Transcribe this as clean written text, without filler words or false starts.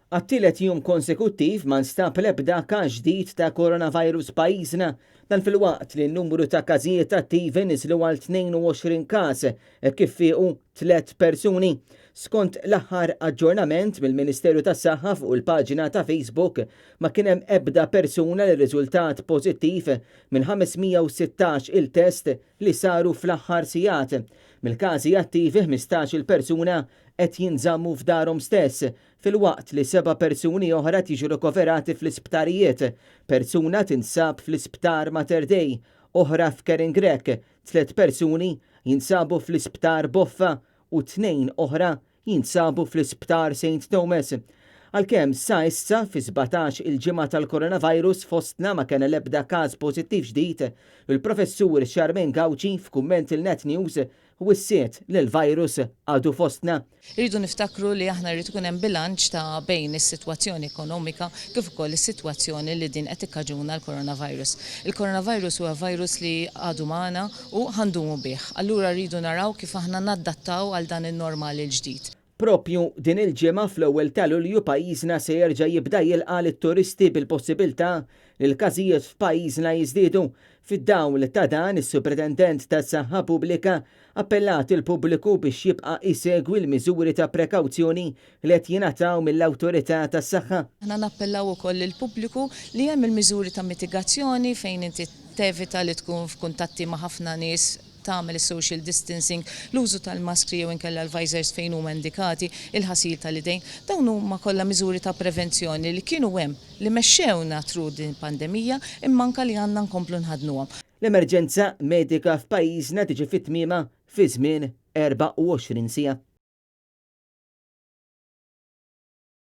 Għat-tielet jum konsekuttiv ma nstab l-ebda każ ġdid ta' coronavirus f'pajjiżna. Dan filwaqt li n-numru ta' każijiet attivi niżlu għal 22 każ hekk kif fiequ tlett persuni. Skont l-aħħar aġġornament mill-Ministeru tas-Saħħa fuq il-paġna ta' Facebook, ma kien hemm ebda persuna li rriżultat pożittiv minn 516 il test li saru fl-aħħar sigħat. Mill-każi attivi 15-il persuna qed jinżammu f'darhom stess, filwaqt li seba' persuni oħra qed jiġu rikoverati fl-isptarijiet. Persuna tinsab fl-Isptar Mater Dei, oħra f'Karen Grech, tlett persuni jinsabu fl-Isptar Boffa u tnejn oħra jinsabu fl-Isptar Saint Thomas. Għalkemm sa issa fi 17 il-ġimgħa tal-coronavirus fostna ma kellna l-ebda każ pożittiv ġdid, il-Professur Charmaine Gauci f'kumment lil Net News wissiet li l-virus għadu fostna. Irridu niftakru li aħna jrid ikun hemm bilanċ ta' bejn is-sitwazzjoni ekonomika kif ukoll is-sitwazzjoni li din qed tikkaġuna l-coronavirus. Il-coronavirus huwa virus li għadu magħna u ħa ndumu bih. Allura rridu naraw kif aħna nadattaw għal dan in-normali l-ġdid. Proprju din il-ġimgħa fl-ewwel ta' Lulju pajjiżna se jerġa' jibda jilqa' lit-turisti bil-possibilità li l-każijiet f'pajjiżna jiżdiedu. Fid-dawl ta' dan, is-Supretendent tas-Saħħa Pubblika appellat il-pubbliku biex jibqa' jsegwi l-miżuri ta' prekawzjoni li qed jingħataw mill-Awtorità tas-Saħħa. Aħna nappellaw ukoll lill-pubbliku li hemm il-miżuri ta' mitigazzjoni fejn inti tevita li tkun f'kuntatti ma' ħafna nies, tagħmel is-social distancing, l-użu tal-maskri jew inkella l-visors fejn huma indikati, il-ħasil tal-idejn. Dawn huma kollha miżuri ta' prevenzjoni li kienu hemm, li mexxewna through din il-pandemija imma anke li għandna nkomplu nħaddnuhom. L-emerġenza medika f'pajjiżna tiġi fi tmiemha fi żmien 24 siegħa.